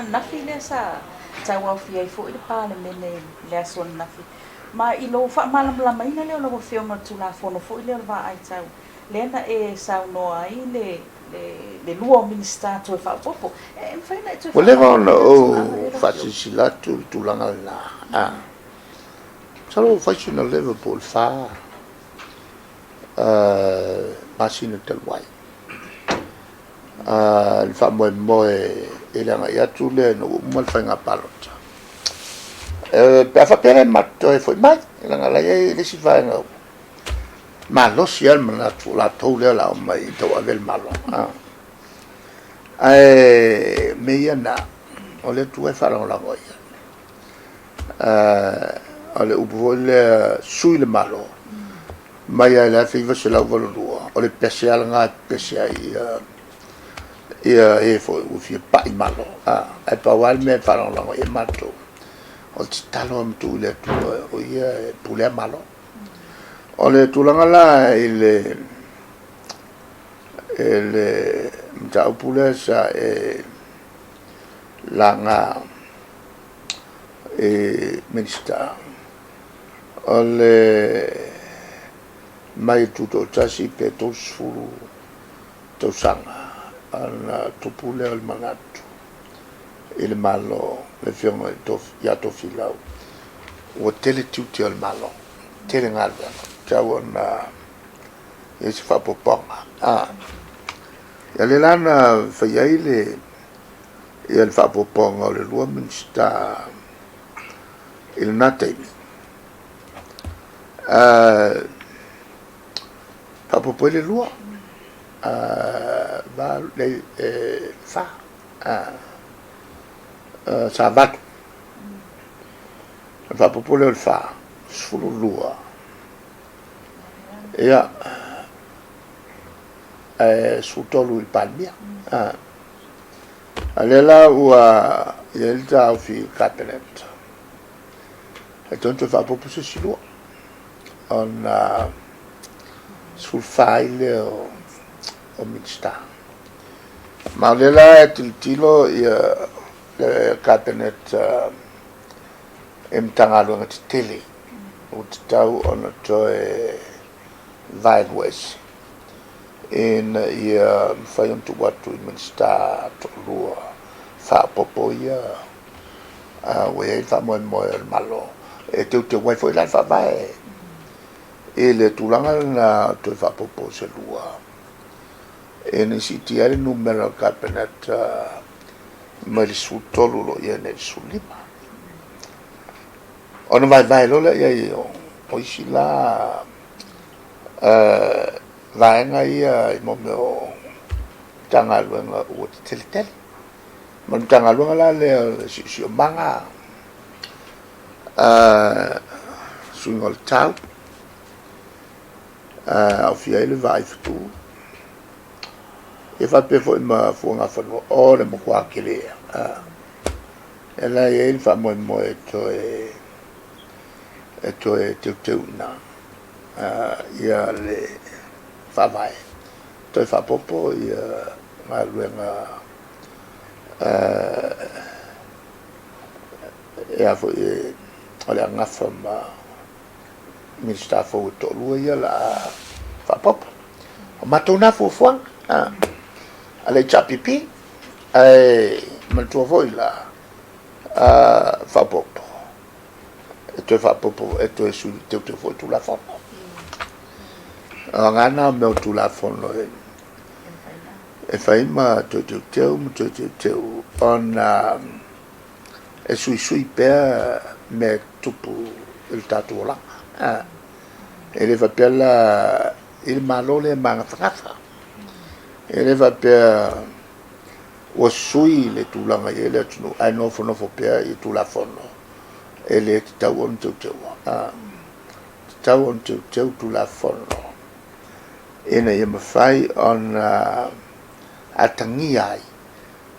ananafi lea sa tauaofia ai foi le Palemene i le aso ananafi. Ma i lou faamalamalamaina lea o lau Afioga o le Tulafono foi lea o le Vaai Tau, lea na e saunoa ai le le lua o Minisita toe faaopoopo. E mafai ona e toe Ua leva ona faamalamalama lea ou tulaga lea lau Afioga? faasilasila atu le tulaga lena, a, masalo ua fai sina leva po o le fa masina talu ai, le faamoemoe i le agai atu lea ina ua uma le faiga palota. Pe a faapea la e matou te toe foi mai, leaga o la e i ai le isi vaega ua malosi lava le manatu o latou lea o le a omai e tauave le Malo. Ae o mea ia na, o le Atua e faalagolago i ai. O le upu foi lea, sui le Malo mai lava i le 1982, o le pese lava lena e pepese ai ia e foi ua fia pai malo. Ae pau lava le mea e faalagolago i ai matou, o le tatalo lava ma tuu i le Atua o Ia e pulea Malo. O le tulaga la i le mataupu lea sa e laga i Minisita, o le mai tutoatasi pe 30 tausaga ona tupu lea o le manatu i le Malo, le Afioga ia Tofilau, ua tele tiute o le Malo, tele galuega, tatau ona i ai se faaopoopoga. Ia lea la na fai ai le faaopoopoga o le lua Minisita i lena taimi, faaopoopo ai le lua, fa, sa valu. Ona faaopoopo lea o le fa, 12, ia, ae 13 i le Palemia. A o lea la ua i ai le taofi i le Kapeneta, e tatau ona toe faaopoopo se isi lua, ona 14 ai lea o Minisita. Ma o lea la e tilotilo le Kapeneta i Matagaluega tetele ua tatau ona toe vaelua ese ina ia mafai ona tuu atu i Minisita toalua faaopoopo ia ua i ai le faamoemoe o le Malo e teuteu ai foi la le Faavae i le tulaga lena o toe faaopoopo o se lua ina ia siitia ai le numera o le Kapeneta mai le 13 o lo o i ai nei i le 15. Ona vaevae loa lea i ai o isi la vaega ia i mea o Matagaluega ua tetele tele. Ma le Matagaluega la lea o le Siosiomaga, suiga o le tau, aofia ai le vaai fetu, ia faapea foi ma fuagafanua, o le matua tele lava. E la e i ai le faamoemoe e toe teuteu i ina ia le faavae, toe faaopoopo ia galuega e a foi o le a gafa ma Minisita fou e toalua ia o le a faaopoopo. O matou na fuafuaga a le HRPP, ae manatua foi la, faaopoopo, e toe faaopoopo, e toe sui teuteu foi Tulafono. O aga na o mea o Tulafono e fai ma toe teuteu ma toe teuteu ona e suisui pea mea e tutupu i le tatou olaga. E le faapea la i le Malo lea e magafagafa. E le faapea ua sui le tulaga i ai le atunuu ae nofonofo pea i Tulafono e le tatau ona teuteua. Tatau ona teuteu Tulafono ina ia mafai ona atagia ai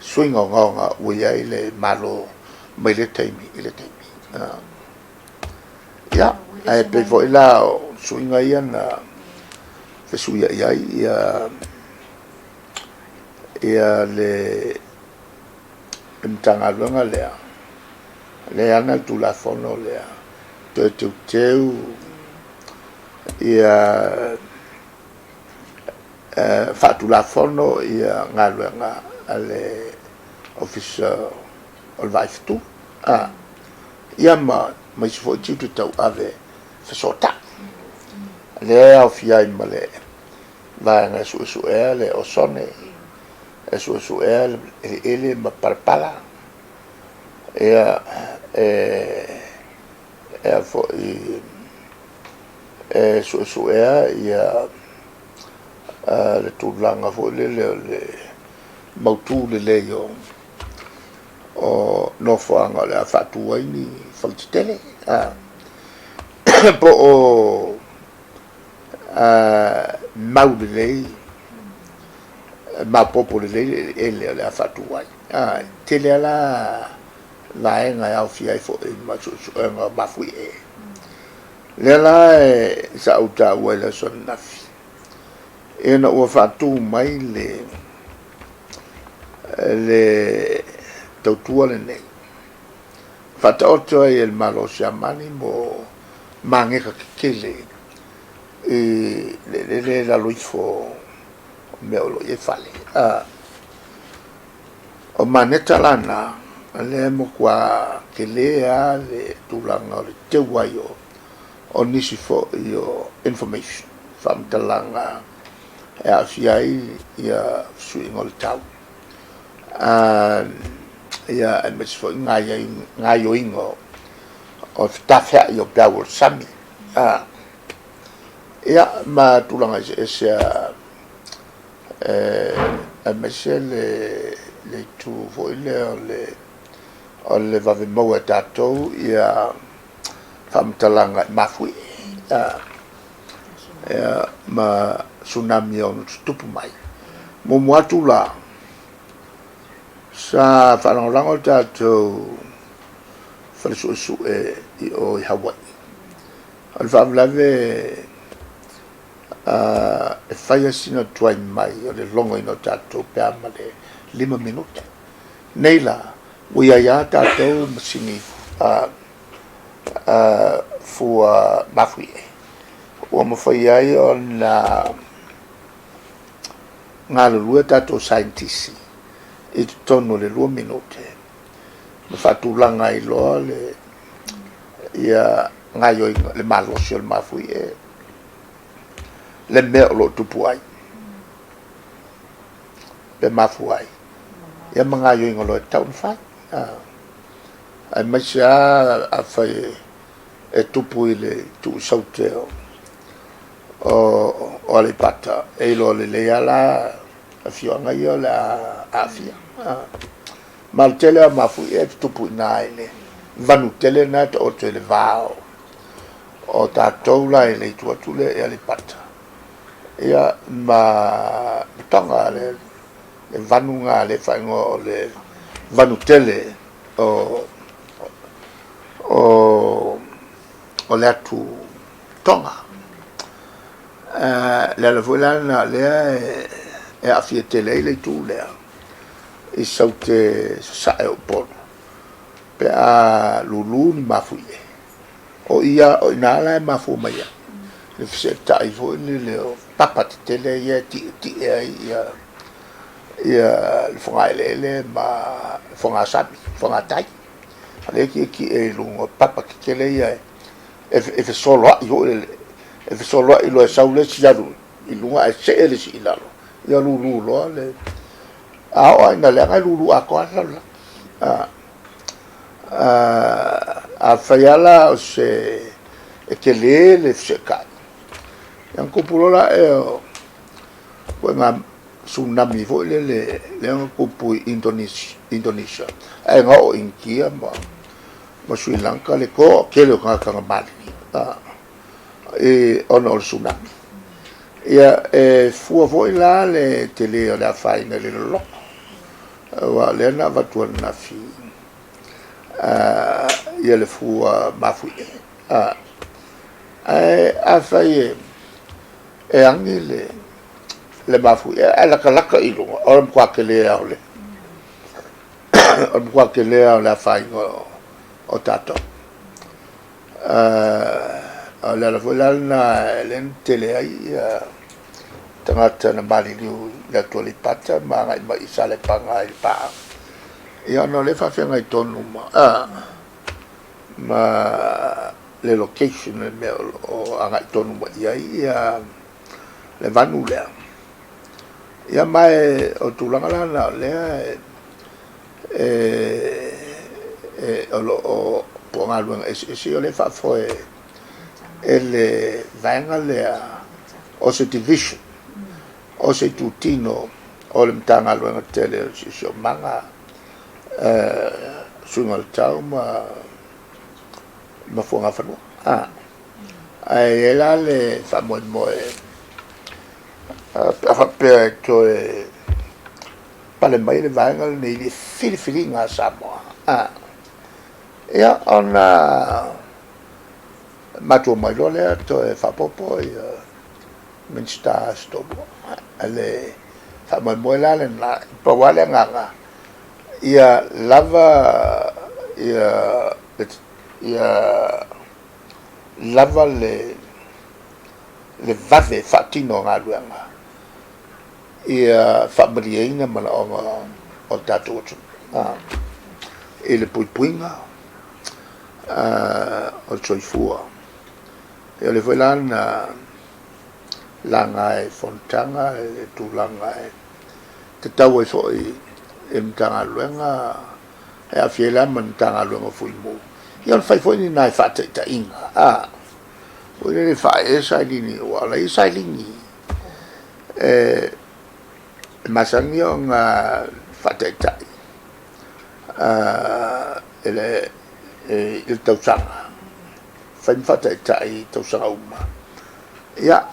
suiga ogaoga ua i ai le Malo mai lea taimi i lea taimi. Ia, ae pei foi la o suiga ia na fesuiai ai ia le le Matagaluega lea, lea e ana le Tulafono lea, toe teuteu ia faatulafono ia galuega a le Ofisa o le Vaaifetuli, ia ma isi foi tiute tauave fesootai. Lea e aofia ai ma le vaega e suesuea le osone, e suesuea le eleele ma palapala, ia, e a foi, e suesuea ia le tulaga foi lele o le mautu lelei o nofoaga o le a faatu ai ni fale tetele, po o mau lelei, maopoopo lelei le eleele o le a faatu ai. E tele lava la vaega e aofia ai foi ma suesuega o mafuie. Lea la sa ou taua i le aso ananafi, ina ua faatu mai le tautua lenei, faataoto ai e le Malo o Siamani mo mageka tetele i le eleele i lalo ifo o mea o lo o i ai fale. O maneta la na, lea e matua tele lava le tulaga o le teu ai o nisi foi o information, faamatalaga e aafia ai ia fesuiaiga o le tau, ia aemaise foi gaoioiga o fetafeai o peau o le sami, ia ma tulaga eseese aemaise le itu foi lea o le vave maua e tatou ia faamatalaga e mafuie ma tsunami e ono tutupu mai. Muamua atu la, sa faalagolago le tatou fale suesue i o i Hawaii. O le faalavelave e fai lava sina tuai mai o le logoina o tatou pe a ma le 5 minute. Nei la, ua i ai lava tatou masini fua mafuie ua mafai ai ona galulue tatou saienitisi i totonu o le 2 minute ma faatulaga ai loa le ia gaoioiga le malosi o le mafuie le mea o lo o tupu ai pe mafua ai ia ma gaoioiga loa e tatau ona fai. Aemaise lava afai e tupu i le itu i Saute o Aleipata, e iloa lelei lava la afioaga ia o le a aafia. Ma o le tele lava o mafuie e tutupu i ina i le vanu tele lena e taoto i le va o tatou la i le itu atu lea i Aleipata, ia ma Tonga, le vanu lena lea e faaigoa o le vanu tele o le atu Tonga. Le ala foi la lena lea e aafia tele ai le itu lea i Saute Sasae o Upolu pe a lulu ni mafuie. O i ina la e mafua mai ai le feseetai foi lele o papa tetele ia e tietie ai ia le fogaeleele ma le fogasami, fogatai. O lea e tietie i luga o papa tetele ia e fesoloai foi, e fesoloai loa e sau le isi alu i luga ae see le isi i lalo, ia lulu loa le... A oo lava ina leaga e lulu atoa lava le lalolagi. Afai lava la o se e tele le feseetai, ia ona tupu loa lea o ituaiga tsunami foi lele lea na tupu i Indonesia, ae na oo i Initia ma Sri Lanka le toatele o tagata na maliliu ona o le tsunami. Ia, e fua foi la le tele o le afaina i le loloto, aua o lea na avatu ananafi ia le fua mafuie. Ae afai e agi le mafuie ae latalata i luga, o le matua tele lava o le. O le matua tele lava o le afaina o tatou. O le ala foi la lena lea na tele ai tagata na maliliu i le atu Aleipata ma agai mai i Salepaga i Lepa. Ia ona o lea e faafeagai tonu ma ma le location le mea o lo o agai tonu mai i ai le vanu lea. Ia ma o tulaga la na o lea o lo o po o galuega eseese o lea e faafoe e le vaega lea o se division o se itutino o le Matagaluega tele o le Siosiomaga, suiga o le tau ma fuagafanua. Ae i ai la le faamoemoe pe a faapea e toe pale mai le vaega lenei i le filifiliga a Samoa, ia ona matua mai loa lea toe faaopoopo ia Minisita se toalua. A le faamoemoe la lena, pau lava le agaga, ia lava ia lava le vave faatino o galuega ia faamalieina manaoga o le tatou atunuu i le puipuiga o le soifua. Ia o lea foi la na laga i fonotaga le tulaga e tatau ai foi i le Matagaluega e aafia ai la ma le Matagaluega o Fuimu, ia ona fai foi ni nai faataitaiga, a, foi lele e faaee sailini, aua o la e i ai sailini e masani ona faataitai i le tausaga, fai ma faataitai i tausaga uma, ia,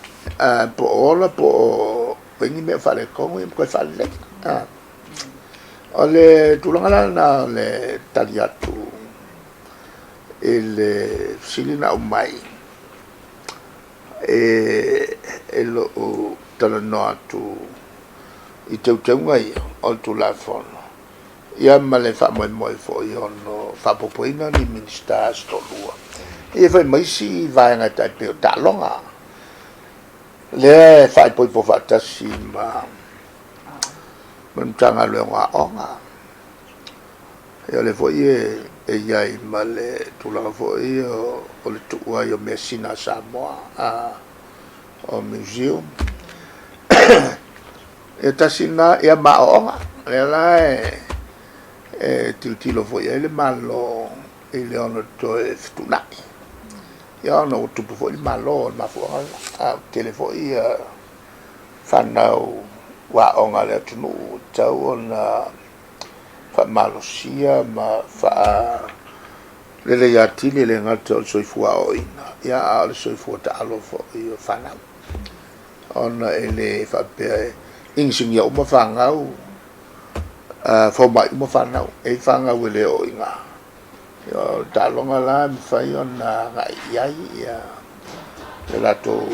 po o ola po o ai ni mea o faaletonu, ia ma toe faalelei. O le tulaga la lena o le tali atu i le fesili na aumai e lou talanoa atu i teuteuga ia o le Tulafono, ia ma le faamoemoe foi e ono faaopoopoina ni Minisita se toalua, ia foi ma isi vaega e tai pei o taaloga, lea e faaipoipo faatasi ma le Matagaluega o Aoga. Ia o lea foi e i ai ma le tulaga foi o le tuu ai o measina a Samoa o museum. Ia tasi lena, ia ma aoaoga, lea la e tilotilo foi i ai le Malo i le ono toe fetuunai. Ia ona ua tupu foi le Malo o le mafuaaga lena, a ua tele foi fanau aoga a le atunuu ua tatau ona faamalosia ma faaleleia atili e le gata o le soifua aoaoina, ia a o le soifua taalo foi o fanau. Ona e le faapea e inisinia uma fanau, fomai uma fanau, e i ai fanau e le oo i ina. O le taaloga la e mafai ona agai i ai le latou,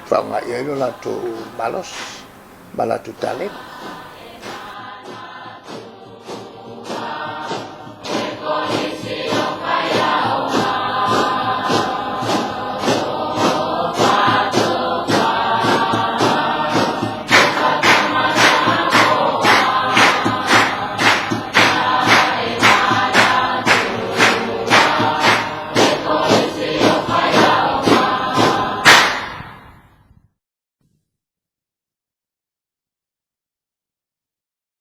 faaaoga i ai lo latou malosi ma latou taleni.